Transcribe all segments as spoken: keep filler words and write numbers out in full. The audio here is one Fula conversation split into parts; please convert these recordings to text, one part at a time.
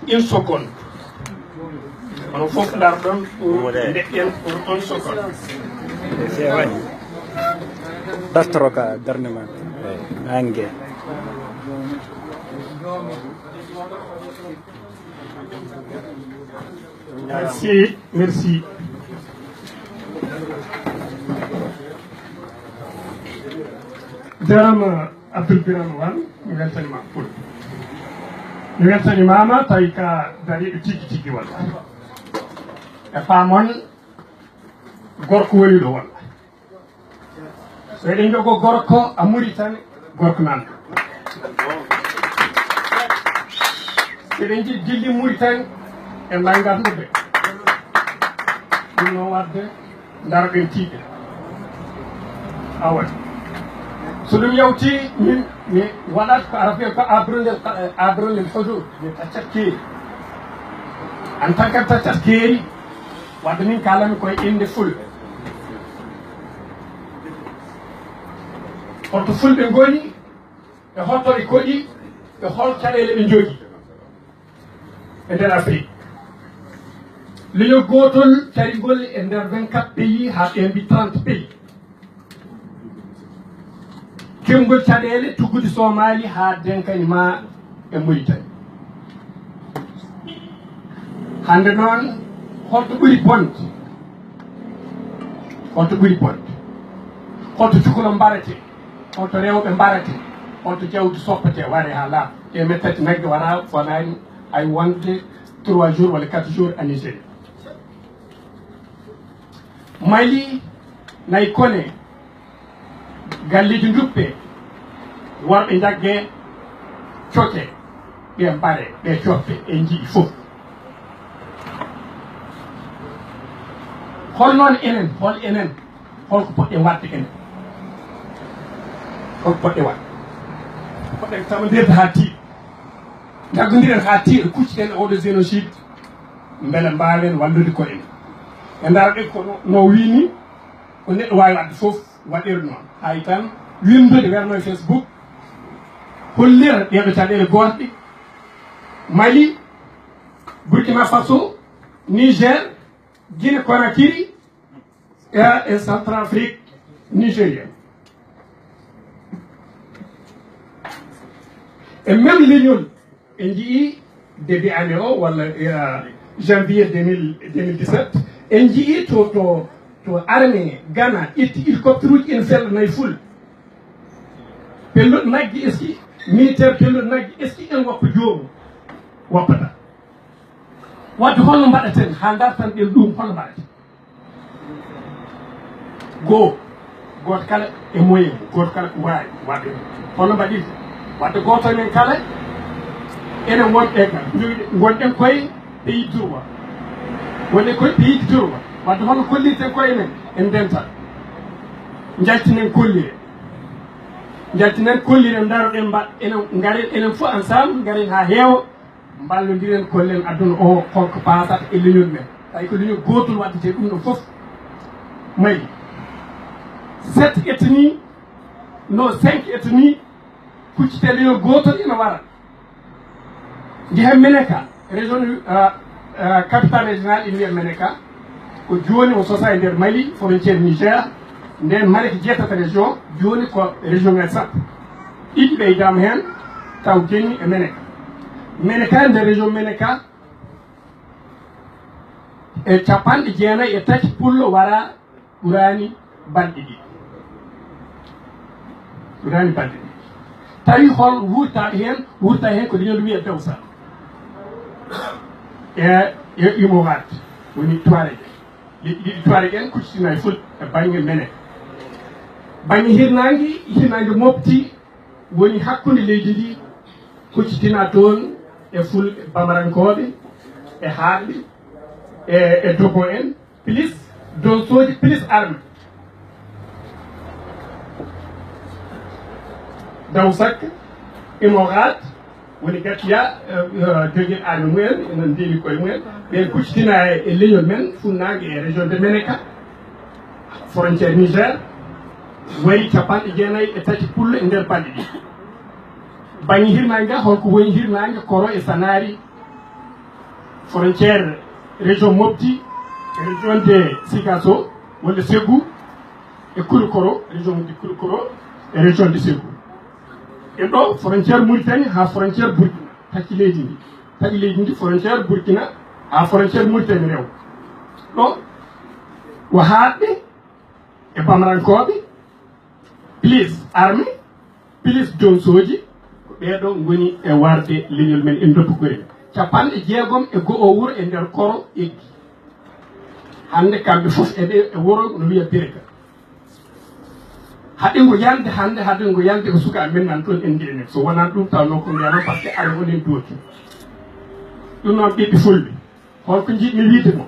Une seconde. Onon fof ndarɗon pour ndeƴƴen pour une seconde. Dartoro ka darnde ma. Nange. Merci, merci. Jarama Abdoul Birame Wan, mi weltanima fuɗ. Mi weltanimama tawi ka dariɗo tigi tigi walla. E famon gorko woni ɗo walla. So eɗen jogo gorko a Muritani, gorko nan. So eɗen jiɗi dilli Muritani, en langat ɗum ɓe. Ɗum noon wadde, ndaroɗen tiiɗe. Awa. So ɗum yawti, min, mi waɗat ko ara fiya ko abrunel, abrunel hudud, mi taccat keeri. En tant que taccat keeri, wadde min kalami koye innde Fulɓe. Holto Fulɓe ngoni, e holto ɓe koɗi, e hol caɗeele ɓe njogii e nder Afrique. Leñol gootol taringol e nder vingt-quatre pays haa ɓe mbi trente pays. Keɓgol caɗeele tuggude Somali haa Denkani ma e Mauritanie. Hannde noon, holto ɓuri bonde? Holto ɓuri bonde? Holto cukalel mbarete? Holto rewɓe mbarete? Holto jawdi soppete, ware haa laaɓa? Teemeɗɗe tati nagge wara, bonaani, hay wonde trois jours walla quatre jours en Nigeria. Mali, nayi kone, galleeji nduppe, worɓe njagge, coke, ɓe mbare, ɓe coppe, en njii fof. Hol noon enen, hol enen, holko poɗɗen waɗde enen? Holko poɗɗen waɗde? Poɗɗen tamondirde haa tiiɗa. Njaggondiren haa tiiɗa, kucciten e oɗo génocide, mbele mbaawen wallude koye men. E ndaroɗen ko no, no wii ni, ko neɗɗo waawi waɗde fof, waɗir noon. Hay tan winndude werno e Facebook, hollira ɗeeɗo caɗeele gootɗe, Mali, Burkina Faso, Niger, Guinée Conakry, e, e Centrafrique, Nigeria. E même leñol, en njii début année o, walla, e, janvier deux mille, deux mille dix-sept, en njii to, to, to armée Ghana ƴetti hélicoptère uji, en fella nayi ful. Pello nagge eski, militaire pello nagge eski, en woppa joomu, woppata. Wadde holno mbaɗaten haa ndartan ɗen ɗum, holno mbaɗaten? Goo, gooto kala e moyen mum, gooto kala ko waawi waɗde. Holno mbaɗirte? Wadde gooto e men kala, enen wonɓe ka, njogiɗen, ngonɗen koye pays de droit. Wonɗen koye pays de droit. Wadde holno kollirten koye men? En ndentat. Njaltinen kollire. Njaltinen kollire, ndaroɗen mbaɗ-, enen ngaren, enen fof ensemble, ngaren haa heewa. Mballondiren, kollen aduna o holko paasata e leñol men. Tawi ko leñol gootol waɗdete ɗum ɗo fof. Mayi, sept ethnies, no cinq ethnies, kuccite leñol gootol ina wara. Njehen Meneka, région, euh, euh, capitale régionale ina wiyee Meneka. Ko jooni o sosaa e nder Mali, frontière Niger. Nden Mali ko jeetata région, jooni ko région ngaji sappo. Ɗiɗi ɓeydaama heen, taw Geni e Meneka. Meneka, nder région Meneka, e capanɗe jeenayi e tati pullo wara ɓuraani balɗe ɗiɗi. Ɓuraani balɗe ɗiɗi. Tawi hol wuurtaaɓe heen? Wuurtaa heen ko leñol wiyee Dawsa. E, e Imorat, woni Tuareg. Leƴƴi ɗiɗi Tuareg en kuccitinaa e Fulɓe e baŋŋe Meneka. Baŋŋe hirnaange, hirnaange Mopti woni hakkunde leydi ndi, kuccitinaa toon e Fulɓe Bamarankooɓe, e Haarɓe, e, e Dogo en, plus Donsooji, plus arme. Dawsak, Imorat, woni Gatiya, eh, eh, jogii arme mumen, ene ndewi koye mumen. Ɓen kuccitina e, e leñol men, funnaange e région de Meneka, frontière Niger, waɗi capanɗe jeenayi e tati pullo e nder balɗe ɗiɗi. Baŋŋe hirnaange ga, holko woni hirnaange Koro e Sanari, Frontière région Mopti, région de Sikasso, walla Ségou, e Kouroukoro, région de Kouroukoro, e région de Ségou. E ɗo frontière Mauritanie haa frontière Burkina, taki leydi ndi. Taki leydi ndi frontière Burkina haa frontière Mauritanie rewo. Ɗo ko haaɗɓe e bamrankooɓe, plus armée, plus donsooji, ko ɓeeɗo ngoni e warde leñol men e ndoppugol en. Capanɗe jeegom e go'o wuro e nder Koro eggi. Hannde kamɓe fof eɓe e wuro no wiya Birga. Haɗi ngo yande hannde, haɗi ngo yande ko suka men nan toon en ndi enen. So wonaa ɗum tawnoo ko mbiyano, par ce que ara onen dooti. Ɗum noon ɓiɓɓe fulɓe, holko njiɗmi wiide mo?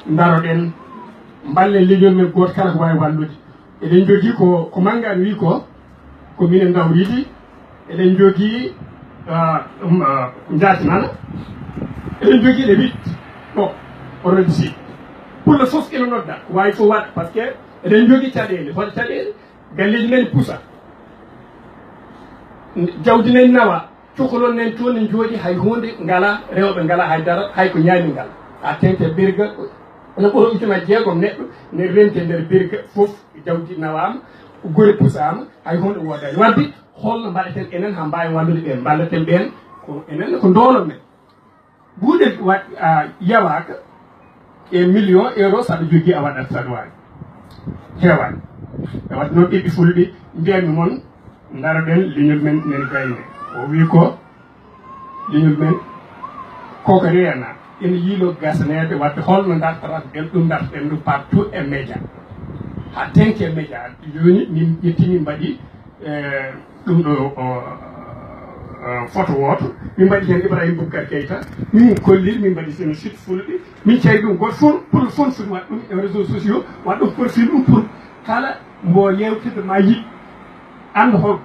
Ndaroɗen, mballen leñol men gooto kala ko waawi wallude. Eɗen njogii ko, ko Mangani wii ko, ko minen ndawridi. Eɗen njogii, ah, um, ah, Njaati nana. Eɗen njogii le huit ɗo, oɗon sii. Pour le fof ina nodda, ko waawi fof waɗa, par ce que eɗen njogii caɗeele, hoto caɗeele, galleeji men pusa. Jawdi men nawa, cukalon men toon ne njooɗi, hay huunde ngala, rewɓe ngala hay dara, hay ko ñaami ngala. A tente Birga, ene ɓura ujunaaji jeegom neɗɗo, ne rente nder Birga fof, jawdi nawaama, gure pusaama, hay huunde woodaani. Wadde, holno mbaɗeten enen haa mbaawen wallude ɓeen? Mballaten ɓeen, ko enen ko ndoolon men. Buuɗe wa-, a, yawaaka e million euro, saɗa jogii a waɗat, saɗa waawi. Heewaani. E waɗde noon ɓiɓɓe fulɓe, mbiyatmi mon, ndaroɗen leñol men, men gayne. O wii ko leñol men koko reena. Ene yiilo gasaneede, wadde holno dartata ɗen ɗum, dartoɗen ɗum partout e média. Haa tenke média. Jooni min ƴetti, min mbaɗi, eh, ɗum ɗo, o, o, photo wooto. Min mbaɗi heen Ibrahima Boubacar Keita. Min kolliri, min mbaɗi seen site fulɓe. Min cayi ɗum gooto fof, pour le fof foti waɗ ɗum e réseaux sociaux, waɗ ɗum profil ɗum pour kala mbo yewtida ma yiɗ. Annda hol,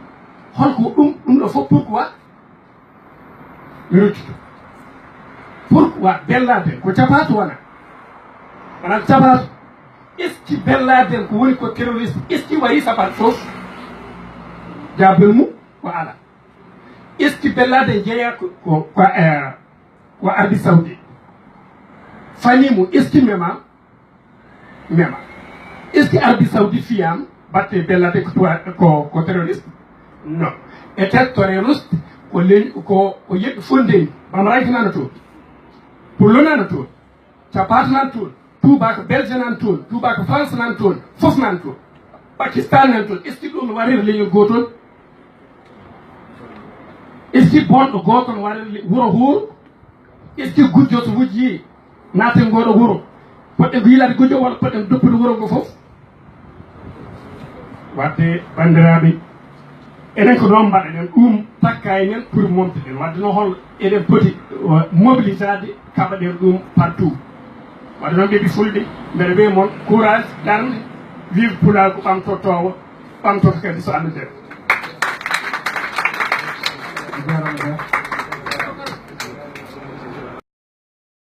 holko ɗum, ɗum ɗo fof pourquoi? Mi ruttude. Pourquoi Bella Deng ko capato wona? Wona ko capato. Est-ce que Bella Deng ko woni ko terroriste? Est-ce que wayi sapat fof? Jabel mum ko ala. Est-ce que Bella Deng jeeya ko, ko, ko, eh, ko Arabie Saoudite? Fani mo, est-ce que mema? Mema. Est-ce que Arabie Saoudite fiyam batte Bella Deng ko tuwa-, ko, ko terroriste? Non. E tet terroriste ko len-, ko, ko yeɗɗo fondeni. Bamaraji nana toon. Pullo nana toon. Capato nan toon. Tuubako Belge nan toon. Tuubako France nan toon. Fof nan toon. Pakistan nan toon. Est-ce que ɗum no warira leñol gootol? Est-ce que bonɗo gooto no warira le-, wuro huuro? Est-ce que gujjo so wujji naaten ngooɗo wuro, poɗɗen ko yilaade gujjo walla poɗɗen doppude wuro ngo fof? Wadde, banndiraaɓe, enen ko ɗoon mbaɗaɗen ɗum, takka e men pour momtude. Wadde noon, hol eɗen poti, o, mobilisaade, kaɓaɗen ɗum partout. Wadde noon, ɓiɓɓe fulɓe, mbeɗa wiya mon courage, darnde, vive Pulaagu ɓamtotoowo, ɓamtoto kadi so Allah jaɓi.